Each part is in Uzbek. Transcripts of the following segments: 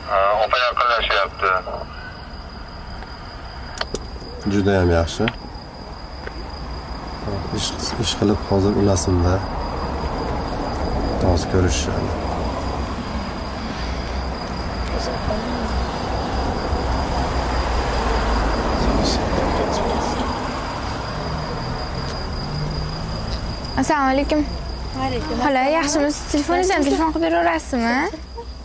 Opa yaqinlashyapti. Juda ham yaxshi. Ish qilib hozir unasimda. Hozir ko'rishishadi. Assalomu alaykum. Alaykum. Xola, yaxshimisiz? Telefoningizdan telefon qilib beraverasizmi?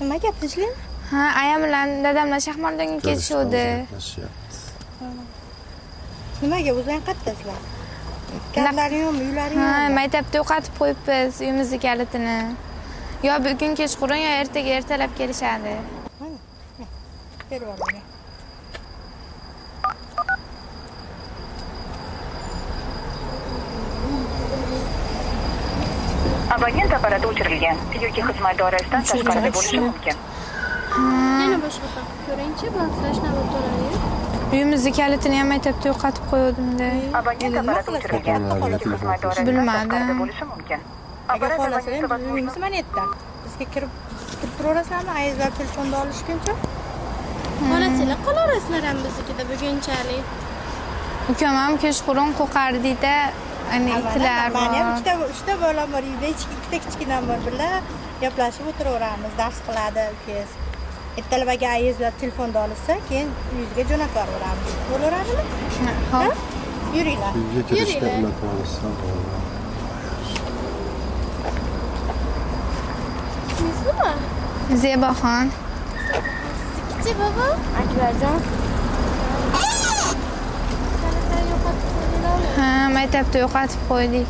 Nima gap, tinchlikmi? Ha, ayam bilan dadam bilan Shahmardonga ketishuvdi. Nimaga o'zing qayerdasizlar? Kalitlaring yo'qmi, uylaring yo'qmi? Ha, maktabda yo'qotib qo'yibmiz uyimizni kalitini. Yo bugun kechqurun, yo ertaga ertalab kelishadi. Mana, berib yuboring. Abonent apparati o'chirilgan yoki xizmat doirasidan tashqarida bo'lishi mumkin. Yana boshqa topib ko'ringchi, blanklash navbat to'ladi. Uyimizni kalitini ham maktabda yo'qotib qo'yuvdim-da. Abonent apparati o'chirilgan yoki xizmat doirasidan tashqarida bo'lishi mumkin. Agar xohlasangiz, uyimiz mana yerda. Bizga kirib turaverasizlarmi? Ayizlar telefonda olishguncha? Xohlasanglar qolaverasizlar ham biznikida bugunchalik. Ukam ham kechqurun qo'qardida. Ana itlar bor. Meni ham uchta bolam bor, uyda ikkita kichkinam bor. Birga gaplashib o'tiraveramiz, dars qiladi ukangiz. Ertalab agar ayizlar telefonda olsa, keyin uyingizga jo'natib yuboramiz. Bo'laveradimi? Xo'p. Yuringlar. Uyga kirishga unatib olsa bo'ladi. Nima? Zeboxon. Siznikichi bobo? Akbarjon. Ha, maktabda yo'qotib qo'ydik.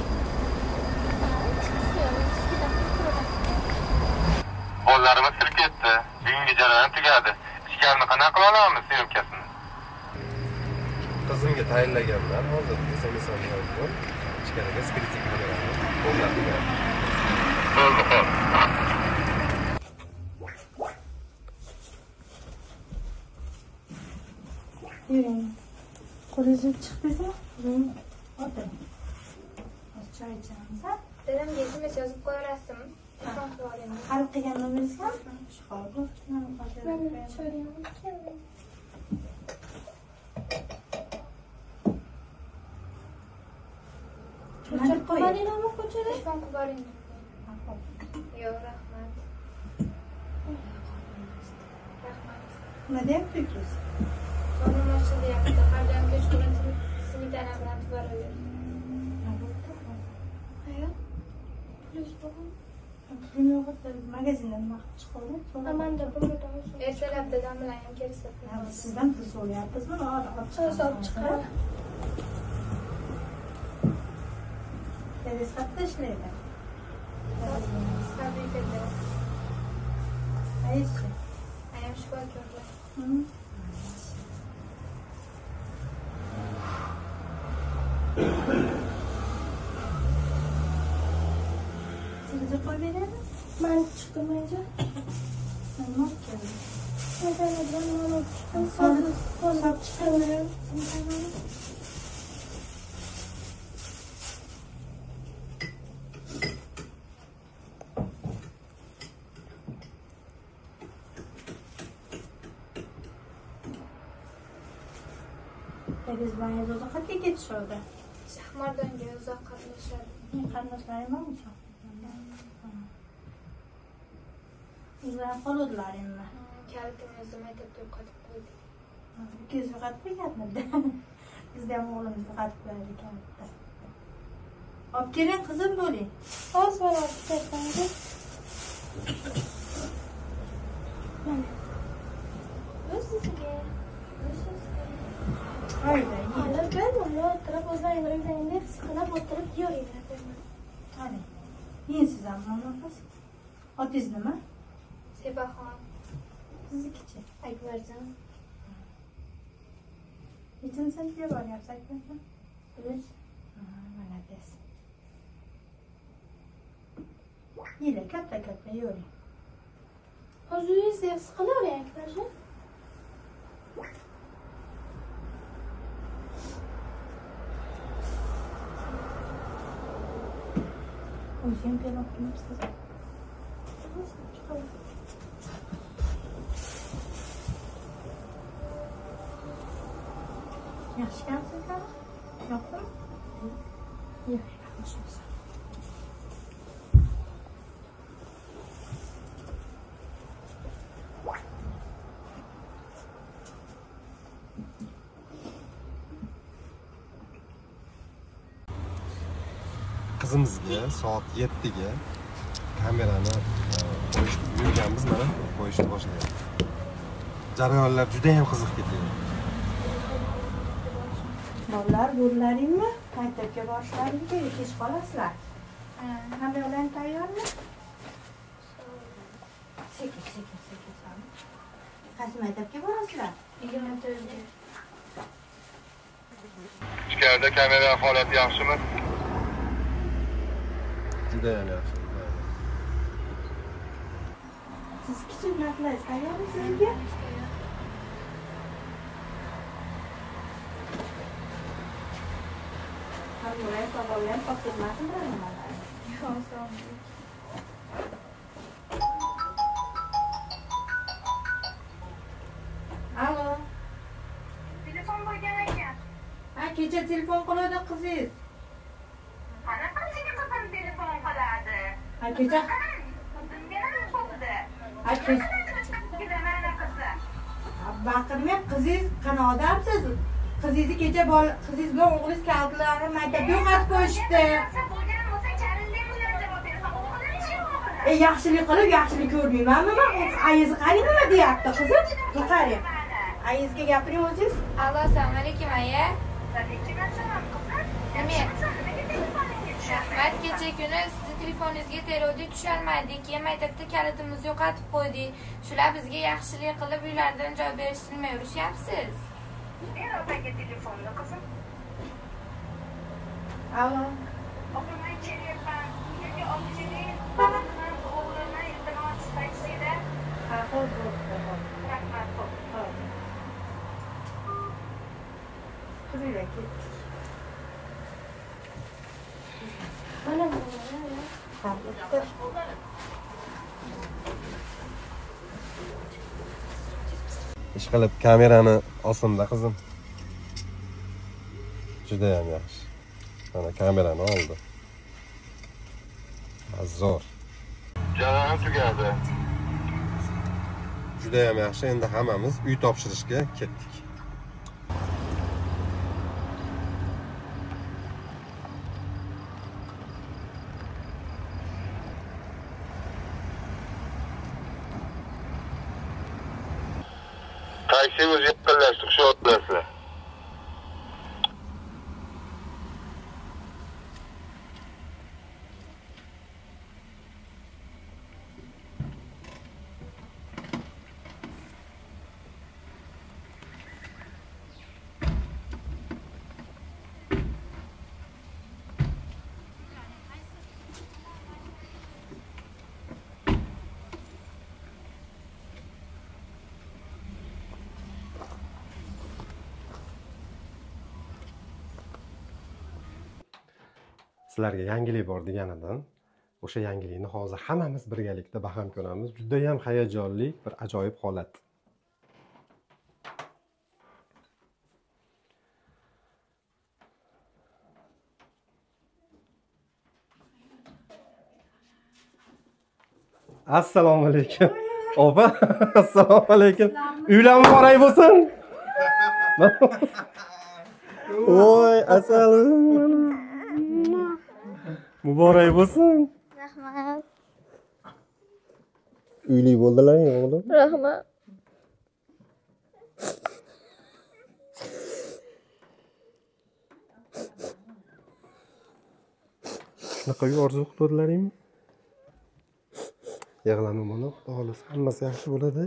Bolalarimiz kirib ketdi. Bugungi jarayon tugadi. Ichkarini qanaqa qila olamiz syomkasini? Qizimga tayinlaganman. Hozir SMS yozdim. Ichkariga skriptik beraman. O'rnatilgan. Bo'ldi, xo'p. Yuring. Qo'lingizni chiqdingizmi? O'tiring. Hozir choy ichamiz. Dadamga SMS yozib qo'yaverasizmi? Telefon qilib oling. Hal qilgan nomeringizmi? Xo'p. Charchab qolmadinglarmi ko'chada? Telefon qilib boring. Yo'q, rahmat. Rahmat. Nima deyapti ukangiz? Qornim ochil deyapti. Har doim kechqurun smetana bilan tvorog beradi. Ayo. Pulingiz bormi? Pulim yo'q edi. Magazindan nima qilib chiqdim? Manda pul yo'q. Ertalab dadam bilan ham kelsa. Sizdan pul so'rayapmizmi? Olib chiqaman. Dadangiz qayerda ishlaydi? Fabrikada. Ayizchi? Ayam shifokorlar. Televizor qo'yib beradi? Man chiqdim ancha. Nima olib keldim? Smetana bilan non olib chiqdim. Solib chiqdim. Dadangiz bilan o'zi qayerga ketishadi? Shahmardonga uzoq qatnashadi. Qarindoshlaring bormi Shahmardonda? O'zlari qoluvdilar endi. Kalitini o'zim maktabda yo'qotib qo'ydik. Ukangiz yo'qotib qo'yganmidi? Bizda ham o'g'limiz yo'qotib qo'yadi kalitni. Olib keling qizim bo'ling. Hozir mana olib kelaman. Mana. O'zingizga. Hayda. Olib bemalol o'tirib o'zlaring o'zlaringni his qilib o'tirib yeringlar. Qani. Yeysiz siz ham nima qiz? Otingiz nima? Sebaxon. Siznikichi? Akbarjon. Nechinchi sinfga boryapsiz Akbarjon? 3. Молодец. Yeylar, katta-katta yeyvering. O'zingizni his qilavering Akbarjon. O'zi ham piyola olib kelmabsiz. Yaxshi ekansiz-ku. Yo'qmi? Yo'q, yaxshi. Qizimizga soat 7 ga kamerani qo'yish buyurganmiz, mana qo'yishni boshlayapti. Jarayonlar juda ham qiziq ketyapti. Bolalar, bo'llaringmi? Maktabga borishlaring kerak, kech qolasizlar. Hammalar tayyormi? Sekin, sekin, sekin solib. Qaysi maktabga borasizlar? 24 ga. Ichkarida kamera holati yaxshimi? Juda ham yaxshi. Siz kichik narxlar tayyormisiz unga? Hammalar savollar topilmasin nimalar? Yo'q, sog'lik. Alo. Telefon bo'lgan ekan. Ha, kecha telefon qildi qizingiz. Qanaqasiga qizim telefon qiladi? Ha, kecha qizimga nima bo'ldi? Ha, kecha baqirmang, qizingiz qana odamsiz? Qizingizni kecha qizingiz bilan o'g'lingiz kalitlarini maktabga yo'qotib qo'yishdi. Bo'lgan bo'lsa, charillang bilan javob berasan. O'g'lim chi o'g'lim? Yaxshilik qilib, yaxshilik ko'rmaymanmi men? Ayizni qarang nima deyapti qizim? Qarang. Ayizga gapiring o'zingiz. Alo, assalomu alaykum aya. Alaykum assalom qizim. Nimaga telefoningga tushadi? Rahmat, kecha kuni sizni telefoningizga teruvdik, tusholmadik. Keyin maktabda kalitimizni yo'qotib qo'ydik. Shular bizga yaxshilik qilib uylaridan joy berishni nima urishyapsiz? Ber otaga telefonni qizim. Alo. Opa, men kelyapman. Uyga olib keling. O'g'limni iltimos taksida. Ha, xo'p, xo'p. Rahmat, xo'p. Xo'p. Turinglar, ketdik. Mana bu. Ha, bitta. Ishqilib kamerani olsinda qizim. Juda ham yaxshi. Mana kamerani oldi. Zo'r. Jarayon tugadi. Juda ham yaxshi. Endi hammamiz uy topshirishga ketdik. Taksi o'zi yaqinlashdi, xush olasizlar. Sizlarga yangilik bor deganidan o'sha yangilikni hozir hammamiz birgalikda baham ko'ramiz. Juda ham hayajonli bir ajoyib holat. Assalomu alaykum. Opa, assalomu alaykum. Uylar muborak bo'lsin. Voy, asalim. Muborak bo'lsin. Rahmat. Uyli bo'ldilarmi o'g'lim? Rahmat. Shunaqa uy orzu qildilaringmi? Yig'lama mana, Xudo xohlasa hammasi yaxshi bo'ladi.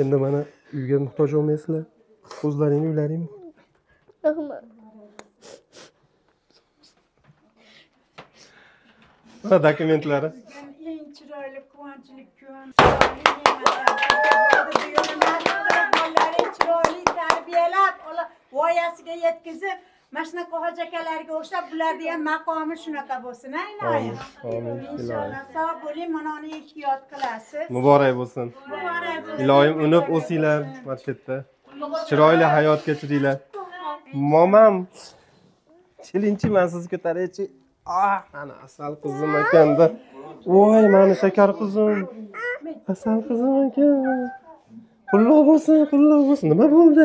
Endi mana uyga muhtoj bo'lmaysizlar. O'zlaring uylaring. Rahmat. Mana dokumentlari. Eng chiroyli quvonchli kun. Bolalaring chiroyli tarbiyalab, voyasiga yetkazib, mana shunaqa hoji akalarga o'xshab bularni ham maqomi shunaqa bo'lsin, a iloyim. Amin. Inshaalloh sog' bo'ling, mana uni ehtiyot qilasiz. Muborak bo'lsin. Muborak bo'lsin. Iloyim unib o'singlar mana shu yerda. Chiroyli hayot kechiringlar. Momam. Chilinchi, men sizni ko'taraychi. Ah, ana asal qizim ekanda. Voy, mani shakar qizim. Asal qizim ekan. Qulluq bo'lsin, qulluq bo'lsin. Nima bo'ldi?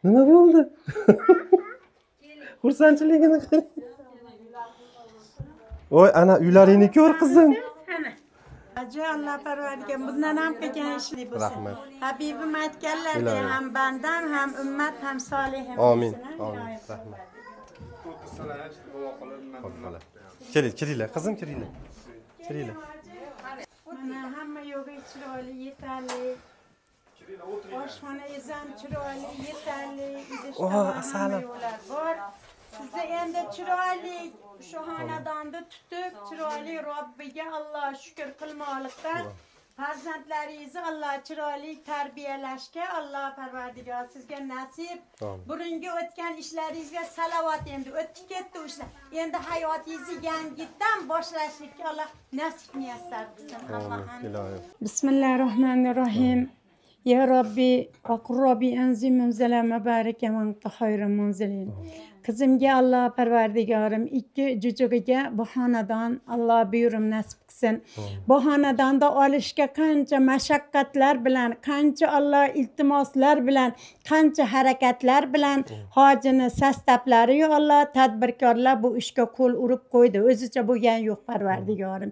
Nima bo'ldi? Xursandchiligini qarang. Voy, ana uylaringni ko'r qizim. Aja Alloh parvardigor bundan ham qilgan ishli bo'lsin. Rahmat. Habibim aytganlar ham bandam ham ummat ham solihim. Amin. Amin. Rahmat. Keling, kiringlar, qizim, kiringlar. Kiringlar. Mana hamma yo'g'i chiroyli, yetarli. Oshxonangiz ham chiroyli, yetarli. Oh, asalim. Bor. Sizni endi chiroyli shu xonadonni tutib, chiroyli Robbiga Alloh shukr qilmoqlikdan farzandlaringizni Alloh chiroyli tarbiyalashga Alloh parvardigor sizga nasib. Burungi o'tgan ishlaringizga salovat, endi o'tib ketdi o'sha. Endi hayotingizni yangidan boshlashlikka Alloh nasib muyassar qilsin. Allohim. Bismillahirrohmanirrohim. Ya Rabbi, Rabbi enzim munzala mübarek ve ente hayrul munzilin. Qizimga Alloh parvardigorim ikki jujug'iga bu xonadon Alloh buyurum nasib qilsin. Bu xonadonda olishga qancha mashaqqatlar bilan, qancha Alloh iltimoslar bilan, qancha harakatlar bilan hojini sastaplari Alloh tadbirkorlar bu ishga qo'l urib qo'ydi. O'zicha bo'lgan yo'q parvardigorim.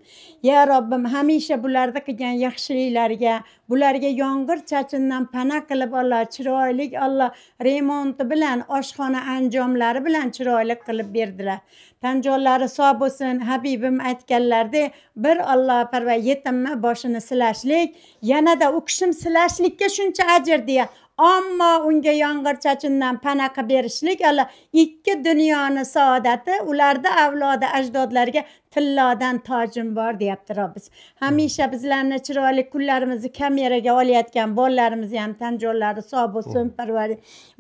Ya Robbim, hamisha bularda qilgan yaxshiliklariga, bularga yomg'ir chachindan pana qilib Alloh chiroyli Alloh remonti bilan oshxona anjomlari bilan chiroyli qilib berdilar. Tanjonlari sog' bo'lsin. Habibim aytganlarda bir Alloh parvar yetimni boshini silashlik, yanada u kishim silashlikka shuncha ajr deya. Ammo unga yomg'ir chachindan pana qilib berishlik Alloh ikki dunyoni saodati, ularda avlodi ajdodlarga tillodan tojim bor deyapti Robbimiz. Hamisha bizlarni chiroyli kunlarimizni kameraga olayotgan bolalarimizni ham tanjonlari sog' bo'lsin, parvar.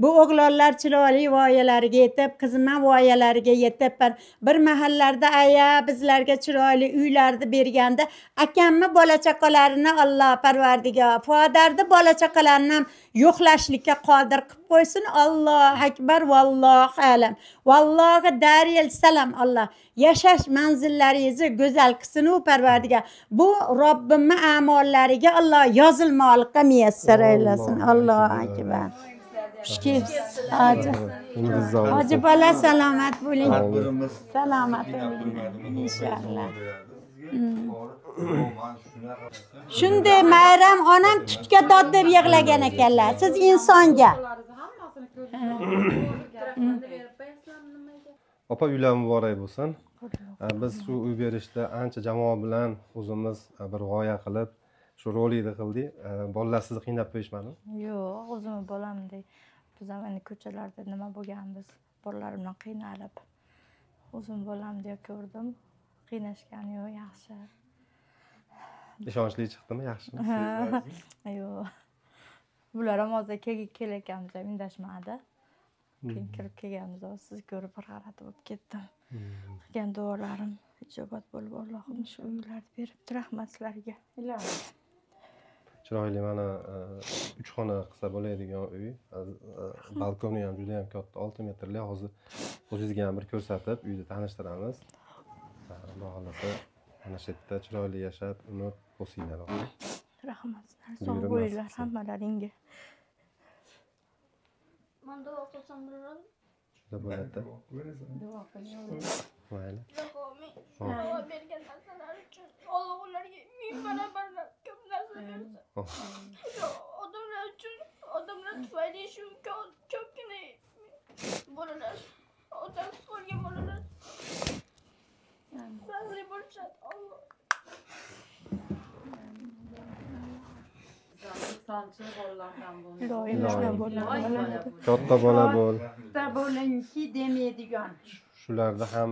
Bu o'g'lonlar chiroyli voyalariga yetib, qizim ham voyalariga yetib, bir mahallarda aya bizlarga chiroyli uylarni berganda akamni bola chaqalarini Alloh parvardigor fodarni bola chaqalarini ham yo'qlashlikka qodir qilib qo'ysin. Allohu akbar, vallohu alam. Vallohu daril salam. Alloh yashash manzillaringizni go'zal qilsin u parvardigor. Bu Robbimning a'mollariga Alloh yozilmoqlikka muyassar aylasin. Allohu akbar. Xush hoji. Hoji bola salomat bo'ling. Salomat bo'ling inshaalloh. Shunday Mayram onam tutga dod deb yig'lagan ekanlar. Siz insonga. Opa, uylar muborak bo'lsin. Biz shu uy berishda ancha jamoa bilan o'zimiz bir g'oya qilib shu rolikni qildik. Bolalar sizni qiynab qo'yishmadimi? Yo'q, o'zimni bolamdek. Biz ham endi ko'chalarda nima bo'lganmiz, bolalarim bilan qiynalib. O'zim bolamdek ko'rdim. Qiynashgani yo'q, yaxshi. Ishonchli chiqdimi, yaxshimi? Yo'q. Bular ham hozir kelayotganmiz, ham indashmadi. Keyin kirib kelganmiz, sizni ko'rib bir g'alati bo'lib ketdim. Qilgan duolarim ijobat bo'lib, Allohim shu uylarni beribdi, rahmat sizlarga. Ilohim. Chiroyli mana 3 xona qilsa bo'ladigan uy, balkoni ham juda ham katta, 6 metrli. Hozir o'zingizga ham bir ko'rsatib, uyni tanishtiramiz. Xudo xohlasa mana shu yerda chiroyli yashab, umr bo'lsinglar. Rahmat sizlarga, sog' bo'linglar hammalaringga. Men duo qilsam bo'ladimi? Juda bo'ladi. Duo qiling. Mayli. Alloh bergan narsalar uchun Alloh ularga ming barobar ko'p narsa bersin. Odamlar uchun, odamlar tufayli shu ko'pgina bolalar, otasiz qolgan bolalar baxtli bo'lishadi. Alloh. Katta bola bo'l. Katta bo'lingki demaydigan. Shularda ham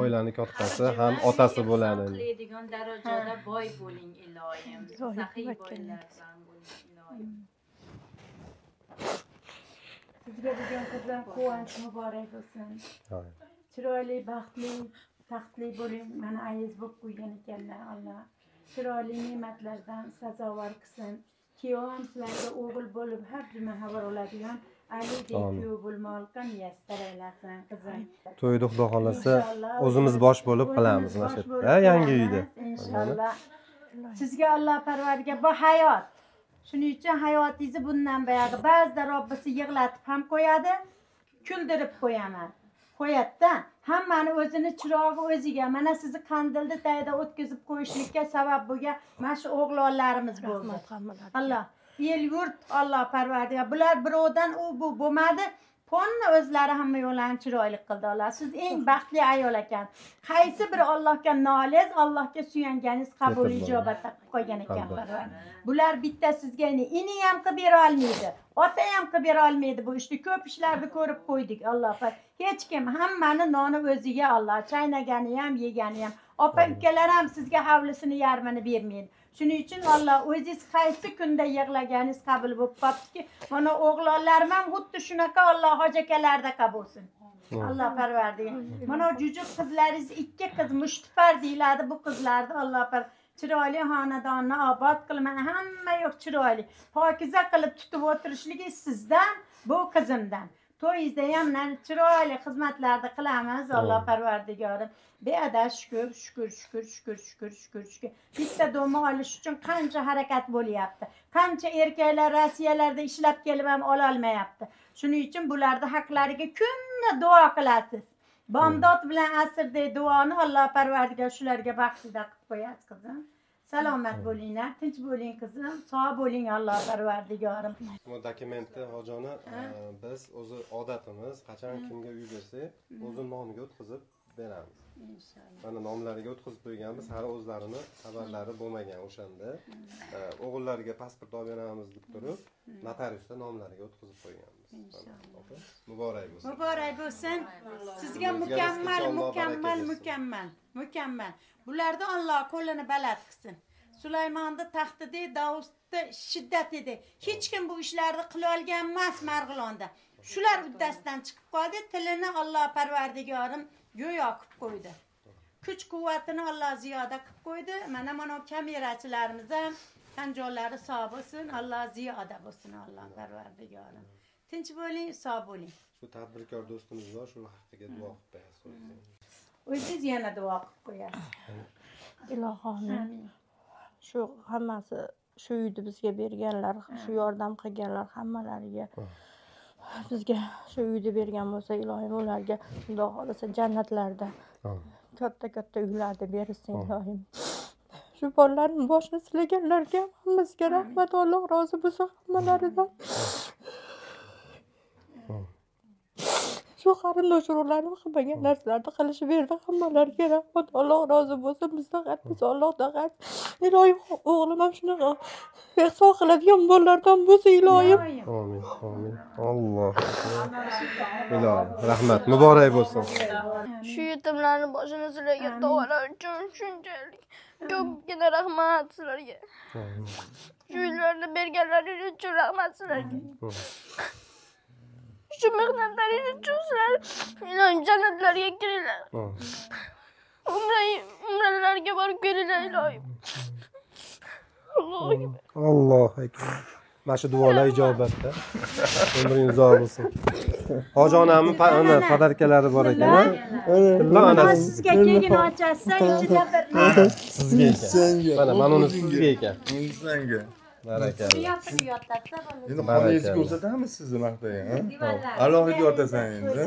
oilani kattasi, ham otasi bo'ladi. Qiladigan darajada boy bo'ling iloyim. Saxiy boylardan bo'ling iloyim. Sizga bugun qizim quvonch muborak bo'lsin. Chiroyli, baxtli, taxtli bo'ling. Mana ayiz bo'lib qo'ygan ekanlar Alloh. Chiroyli ne'matlardan sazovor qilsin. Kuyov ham sizlarga o'g'il bo'lib har juma xabar oladigan Alidek kuyov bo'lmoqqa muyassar aylasin qizim. To'yni Xudo xolasa o'zimiz bosh bo'lib qilamiz mana shu yerda, yangi uyda. Inshaalloh. Sizga Alloh parvarga bu hayot. Shuning uchun hayotingizni bundan buyog'i ba'zida Robbisi yig'latib ham qo'yadi, kuldirib qo'yaman. Qo'yadi-da, hammani o'zini chirog'i o'ziga. Mana sizni qandilni tagida o'tkazib qo'yishlikka sabab bo'lgan mana shu o'g'lonlarimiz bo'ldi. Alloh el yurt Alloh parvardigor. Bular birovdan u bu bo'lmadi. Ponni o'zlari hamma yo'llarni chiroyli qildi Alloh. Siz eng baxtli ayol ekan. Qaysi bir Allohga noliz, Allohga suyanganingiz qabul ijobat qilib qo'ygan ekan parvar. Bular bitta sizga ini ham qilib bera olmaydi, ota ham qilib bera olmaydi bu ishni. Ko'p ishlarni ko'rib qo'ydik Alloh. Hech kim hammani noni o'ziga Alloh, chaynagani ham, yegani ham. Opa ukalar ham sizga havlisini yarmini bermaydi. Shuning uchun Alloh o'zingiz qaysi kunda yig'laganingiz qabul bo'lib qolibdiki, mana o'g'lonlarim ham xuddi shunaqa Alloh hojakalardaqa bo'lsin. Alloh parvardigor. Mana jujuk qizlaringiz ikki qiz mushtifar deyiladi bu qizlarni Alloh par chiroyli xonadonni obod qilib, mana hamma yo'q chiroyli, pokiza qilib tutib o'tirishligi sizdan, bu qizimdan. To'yingizda ham mana chiroyli xizmatlarni qilamiz Alloh parvardigorim. Beadad shukr, shukr, shukr, shukr, shukr, shukr, shukr. Bitta doma olish uchun qancha harakat bo'lyapti. Qancha erkaklar Rossiyalarda ishlab kelib ham ola olmayapti. Shuning uchun bularni haqlariga kunda duo qilasiz. Bomdod bilan asrdek duoni Alloh parvardigor shularga baxshida qilib qo'yasiz qizim. Salomat bo'linglar, tinch bo'ling qizim, sog' bo'ling Alloh parvardigorim. Bu dokumentni hojoni biz o'zi odatimiz, qachon kimga uy bersak, o'zi nomiga o'tkazib beramiz. Inshaalloh. Mana nomlariga o'tkazib qo'yganmiz, hali o'zlarini xabarlari bo'lmagan o'shanda. O'g'illariga pasport olib beramiz deb turib, notariusda nomlariga o'tkazib qo'yganmiz. Inshaalloh. Muborak bo'lsin. Muborak bo'lsin. Sizga mukammal, mukammal, mukammal, mukammal. Bularda Alloh qo'lini baland qilsin. Sulaymonni taxtida, Davudda shiddat edi. Hech kim bu ishlarni qila olgan emas Marg'ilonda. Shular uddasidan chiqib qoldi. Tilini Alloh parvardigorim go'yo qilib qo'ydi. Kuch quvvatini Alloh ziyoda qilib qo'ydi. Mana mana kamerachilarimiz ham tanjonlari sog' bo'lsin, Alloh ziyoda bo'lsin, Alloh parvardigorim. Tinch bo'ling, sog' bo'ling. Shu tadbirkor do'stimiz bor, shu haqqiga duo qilib qo'yasiz. O'zingiz yana duo qilib qo'yasiz. Ilohim, shu hammasi shu uyni bizga berganlar, shu yordam qilganlar hammalariga bizga shu uyni bergan bo'lsa, ilohim ularga Xudo xolasa jannatlarda katta-katta uylarni bersin ilohim. Shu bolalarning boshini silaganlarga hammasiga rahmat, Alloh rozi bo'lsin hammalaridan. Shu qarindosh urug'larni qilmagan narsalarni qilishib berdi hammalariga rahmat, Alloh rozi bo'lsin. Bizdan qaytmasa Allohdan qayt. Ilohim o'g'lim ham shunaqa ehson qiladigan bolalardan bo'lsa ilohim. Amin, amin. Alloh. Ilohim, rahmat, muborak bo'lsin. Shu yetimlarni boshini silagan tog'alar uchun shunchalik ko'pgina rahmat sizlarga. Shu uylarni berganlaringiz uchun rahmat sizlarga. Shu mehnatlaringiz uchun sizlar ilohim jannatlarga kiringlar. Umralarga borib kelinglar ilohim. Allohu akbar. Mana shu duolar ijobatda. Umringiz uzoq bo'lsin. Hoji onamning podarkalari bor ekan. Tilla onasi sizga keyin ochasiz, ichida bir sizga ekan. Mana mana uni sizga ekan. Senga. Barakalla. Endi xonangizni ko'rsatamiz sizni maqtagan, ha? Alohida yotasan endi.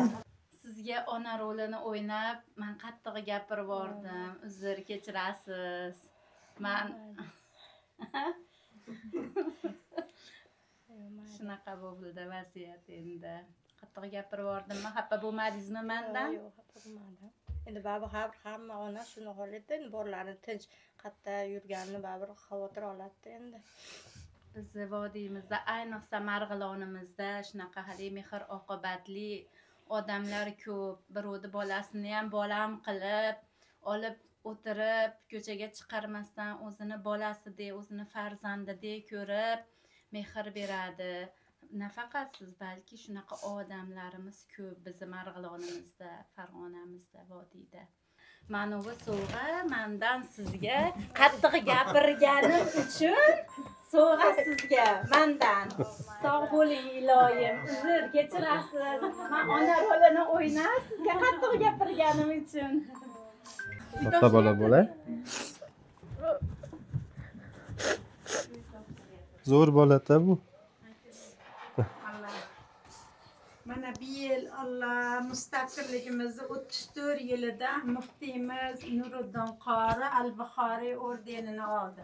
Sizga ona rolini o'ynab, men qattiq gapirib yubordim. Uzr, kechirasiz. Men shunaqa bo'ldi vaziyat endi. Qattiq gapirib yubordimmi? Xafa bo'lmadingizmi mendan? Yo'q, xafa bo'lmadim. Endi baribir hamma ona shuni xohlaydi, endi bolalarini tinch qayerda yurganini baribir xavotir oladi endi. Bizni vodiymizda, ayniqsa Marg'ilonimizda shunaqa hali mehr oqibatli odamlar ko'p. Birovni bolasini ham bolam qilib, olib o'tirib, ko'chaga chiqarmasdan o'zini bolasidek, o'zini farzandidek ko'rib mehr beradi. Nafaqat siz, balki shunaqa odamlarimiz ko'p bizni Marg'ilonimizda, Farg'onamizda, vodiyda. Mana bu sovg'a mendan sizga, qattiq gapirganim uchun sovg'a sizga mendan. Sog' bo'ling iloyim. Uzr, kechirasiz. Men ona rolini o'ynab sizga qattiq gapirganim uchun. Katta bola bo'lay. Zo'r bolata bu. Mana bu yil Alloh mustaqilligimizni 34 yilida muftiyimiz Nuriddin Qori Al-Buxoriy ordenini oldi.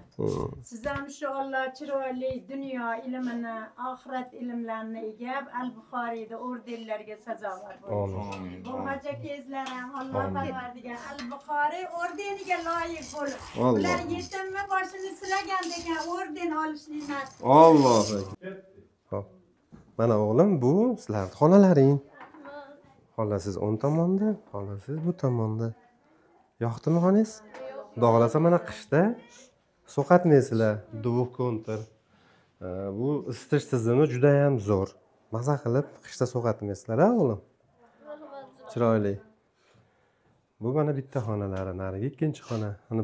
Siz ham shu Alloh chiroyli dunyo ilmini, oxirat ilmlarini egab Al-Buxoriyda ordenlarga sazovor bo'ldi. Bu hojakezlar ham Alloh parvardigar Al-Buxoriy ordeniga loyiq bo'lib, ular yetimni boshini silagan degan orden olishni nasib. Allohu akbar. Xo'p. Mana o'g'lim, bu sizlarning xonalaring. Xonasiz o'ng tomonda, xonasiz bu tomonda. Yoqdimi xonangiz? Xudo xohlasa mana qishda sovqatmaysizlar. Двухконтур. Bu isitish tizimi juda ham zo'r. Maza qilib qishda sovqatmaysizlar, a o'g'lim? Chiroyli. Bu mana bitta xonalari, narigi ikkinchi xona. Mana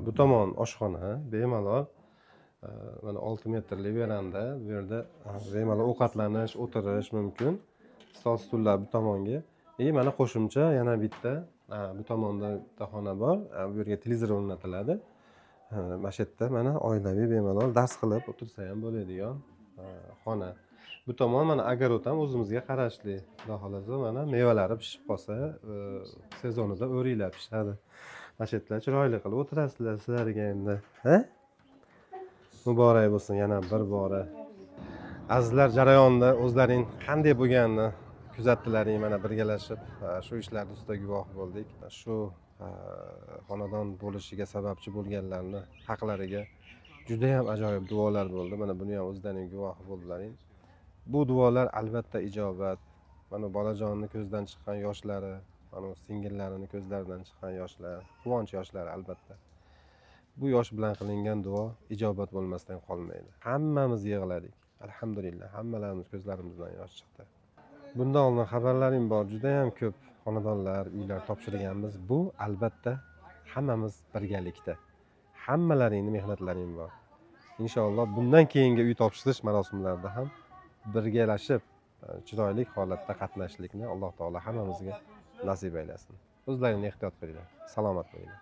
bu tomon oshxona, bemalol. Mana 6 metrli veranda, bu yerda bemalol ovqatlanish, o'tirish mumkin. Stol stullar bu tomonga. Mana qo'shimcha yana bitta bu tomonda bitta xona bor. Bu yerga televizor o'rnatiladi. Mana shu yerda mana oilaviy bemalol dars qilib o'tirsa ham bo'ladigan xona. Bu tomon mana огород ham o'zimizga qarashli. Xudo xohlasa mana mevalari pishib qolsa, sezonida o'riklar pishadi. Mana shu yerda chiroyli qilib o'tirasizlar sizlarga endi. Ha? Muborak bo'lsin yana bir bora. Azizlar, jarayonda o'zlaring qanday bo'lganini kuzatdilaring, mana birgalashib shu ishlarni ustida guvoh bo'ldik. Shu xonadon bo'lishiga sababchi bo'lganlarni haqlariga juda ham ajoyib duolar bo'ldi. Mana buni ham o'zlaring guvohi bo'ldilaring. Bu duolar albatta ijobat. Mana bolajonni ko'zidan chiqqan yoshlari, mana singillarini ko'zlaridan chiqqan yoshlar, quvonch yoshlari albatta. Bu yosh bilan qilingan duo ijobat bo'lmasdan qolmaydi. Hammamiz yig'ladik. Alhamdulillah, hammalarimiz ko'zlarimizdan yosh chiqdi. Bundan oldin xabarlarim bor, juda ham ko'p xonadonlar, uylar topshirganmiz. Bu albatta hammamiz birgalikda. Hammalaringning mehnatlaring bor. Inshaalloh bundan keyingi uy topshirish marosimlarida ham birgalashib chiroyli holatda qatnashishlikni Alloh taolo hammamizga nasib aylasin. O'zlaringni ehtiyot qilinglar. Salomat bo'linglar.